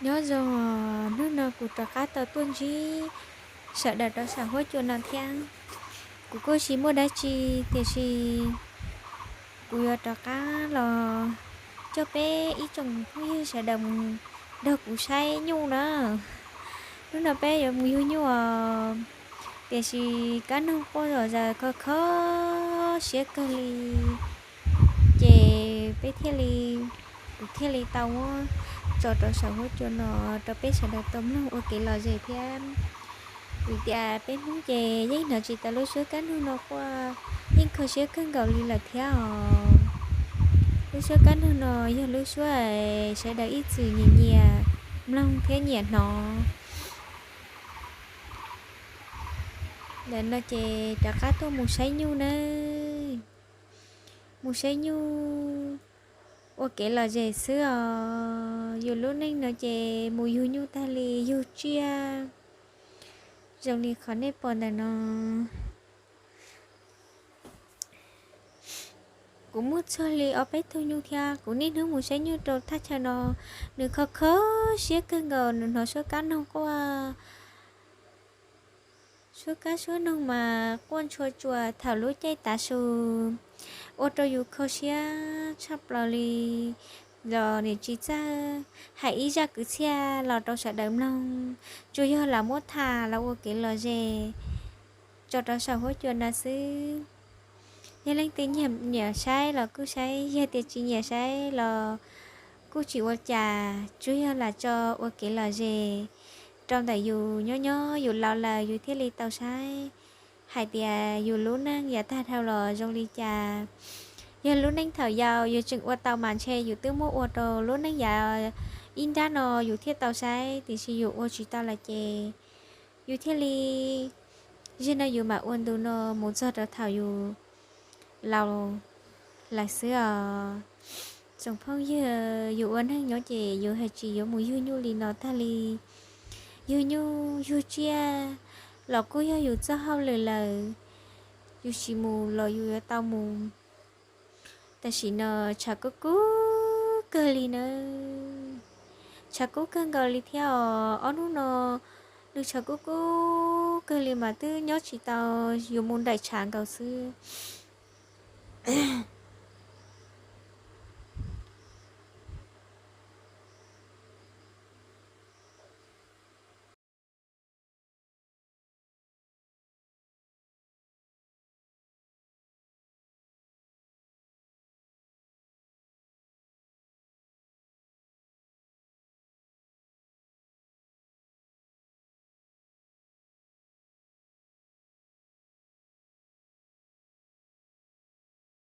Nyob zoo, hnub no kuv rov qab tau tuaj ntsib sawv daws rau saum huab cua no thiab. Kuv kuj tsis muaj dab tsi, tiam sis kuv yuav rov qab los coj peb ib tsoom phooj ywg sawv daws mus nrog kuv saib nyuj na. Hnub no peb yuav mus yug nyuj os, tiam sis kab noog quaj zom zaws kho kho siab kawg li. Ces peb thiaj li, kuv thiaj li tau muab tso rau saum huab cua no rau peb sawv daws tau mloog ua kev lom zem thiab. Vim tias peb Hmoob ces yeej hnov tsis tau lub suab kab noog no quaj, yeej kho siab kawg nkaus li lawm thiab os. Lub suab kab noog no yog lub suab sawv daws ib txwm nyiam nyiam mloog thiab nyiam hnov. Ntawm no ces rov qab tuaj mus saib nyuj nawb. Mus saib nyuj ua kev lom zem xwb os. Yus lub neej no ces mus yug nyuj tag li yug tsiaj zoo li qhov nej pom ntawm no. Kuv muaj txog li ob peb tug nyuj thiab, kuv niaj hnub mus saib nyuj rau thaj chaw no, nws kho kho siab kawg nkaus, nws hnov suab kab noog quaj, suab kab suab noog mas quaj ntshua tsuas thaum lub caij tav su, ua rau yus kho siab tshaj plaws li. Los niam tsis txawj hais ib zaj kwv txhiaj los rau sawv daws mloog, tsuas yog lam muab tham los ua kev lom zem tso rau saum huab cua no xwb. Yog leej twg nyiam saib los kuj saib, yog tias tsis nyiam saib los kuj tsis ua cas, tsuas yog lam tso ua kev lom zem rau ntawm yus nyob nyob yus laus lawm yus thiaj li tau saib hais tias yus lub neej yav tag dhau los zoo li cas. Yog lub neej thaum yau yus tseem ua tau mas ntshe yus twb muab ua rau lub neej yav ib nrab no yus thiaj tau saib, tiam sis yus ua tsis tau lawm ces yus thiaj li, zaum no yus mam ua ntu no mus txog rau thaum yus laus lawm xwb os. Tsoom phooj ywg, yus ua neeg nyob ces yus hais tsis yuav mus yug nyuj li no tag li. Yug nyuj yug tsiaj los kuj yog yus txoj hauj lwm lawm, yus tsis mus los yus yuav tau mus. Tam sim no tshav kub kub kawg li nawb, tshav kub kawg nkaus li thiab os. Ob hnub no nws tshav kub kub kawg li mas twb nyob tsis tau, yuav mus nraim tshav nkaus xwb.